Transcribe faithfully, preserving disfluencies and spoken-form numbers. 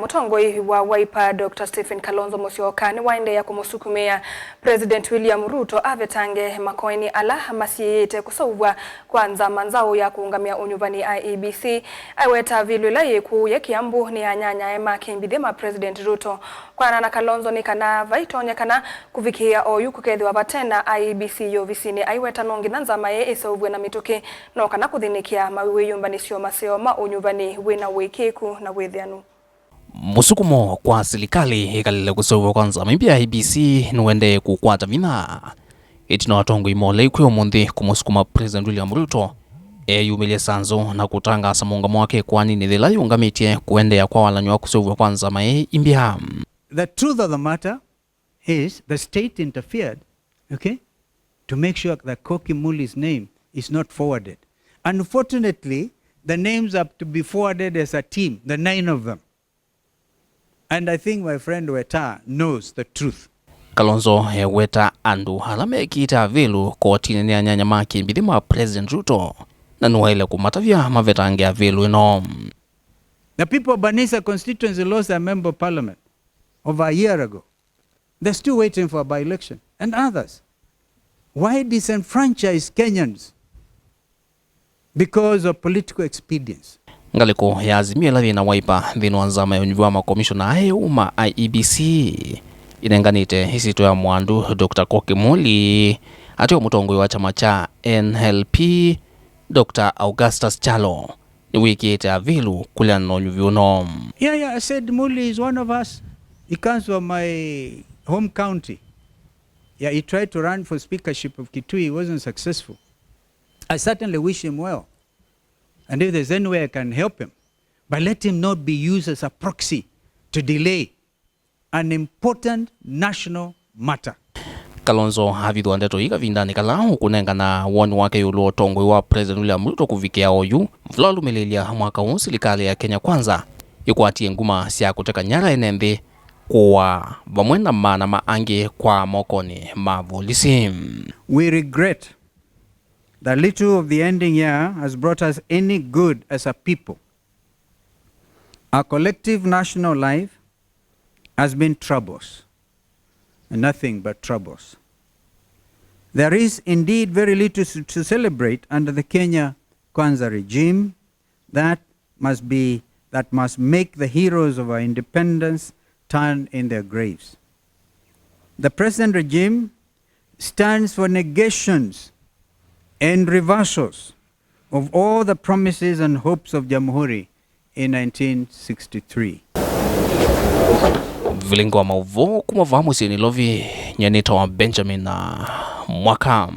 Mũtongoi wa Wiper, Doctor Stephen Kalonzo Musyoka, nĩwaendeea kũmũsukumĩa President William Ruto avetange makoeni ala masiĩĩte kũseũvw'a kwa nzama nzaũ ya kũũngamĩa ũnyuvani, I E B C. Aiweta vilũ ĩla yĩ kũũ ya Kiambu nĩ anyanyae ma kĩmbithĩ ma President Ruto. Kwanana na Kalonzo, nĩ kana vaitonyekana kũvikĩĩa oyu kũkethĩwa vate na I E B C yovisinĩ. Aiweta no nginya nzama ĩĩ ĩseũvw'e na mĩtũkĩ, no kana kũthĩnĩkĩa mawĩyũmbanĩsyo maseo ma ũnyuvani wĩ na ũĩkĩĩku na wĩthĩanu. Mũsukumo kwa silikalĩ ĩkalĩle kũseũvw'a kwa nzama ĩmbya ya I E B C nĩũendee kũkwata vinya. Ĩtina wa atongoi ma ũlei kwĩ ũmũnthĩ kũmũsukuma President William Ruto eyumĩlye sanzũ na kũtangaasa mũũngamo wake ĩkoaninĩ yĩla yĩũngamĩtye kũendeea kwa walany'o wa kũseũvw'a kwa nzama ĩĩ ĩmbya. The truth of the matter is the state interfered, okay, to make sure that Koki Muli's name is not forwarded. Unfortunately, the names are to be forwarded as a team, the nine of them. And I think my friend Weta knows the truth. Kalonzo eweta andũ ala mekĩte avĩlu kotinĩ nĩ anyanya ma kĩmbithĩ ma President Ruto, na nĩwaĩle kũmatavya mavetange avĩlu ĩno. The people of Banisa constituency lost their member of parliament over a year ago. They're still waiting for a by-election and others. Why disenfranchise Kenyans because of political expedience? Ngalĩko ya Azimio ĩla yĩ na Wiper nthĩnĩ wa nzama ya ũnyuvi wa makomishona aĩ ũma, I E B C, ĩnenganĩte ĩsyĩtwa ya mwandu Doctor Koki Muli, ateo mũtongoi wa kyama kya N L P, Doctor Augustus Kyalo, nĩwĩkĩĩte avĩlu kũleana na ũnyuvi ũno. Yeah, yeah, I said Muli is one of us. He comes from my home county. Yeah, he tried to run for speakership of Kitui, he wasn't successful. I certainly wish him well. And if there's any way I can help him, but let him not be used as a proxy to delay an important national matter. Kalonzo avithũa ndeto ii kavindanĩ kala ũkũnengana woni wake ĩũlũ wa ũtongoi wa President William Ruto kũvikĩa oyu. Mũvula ũlũmĩlĩĩlya mwaka ũũ, silikalĩ ya Kenya Kwanza ĩkwatie nguma sya kũteka nyara ene nthĩ, kũaa, vamwe na maana ma angĩ kwa mokonĩ ma volisi. We regret that little of the ending year has brought us any good as a people. Our collective national life has been troubles, and nothing but troubles. There is indeed very little to, to celebrate under the Kenya Kwanza regime that must be, that must make the heroes of our independence turn in their graves. The present regime stands for negations and reversals of all the promises and hopes of Jamhuri in nineteen sixty-three. Vilingi wa maũvoo kuma vaa mũsyĩ Nairobi, nyie nĩtawa Benjamin, ah, Mwaka.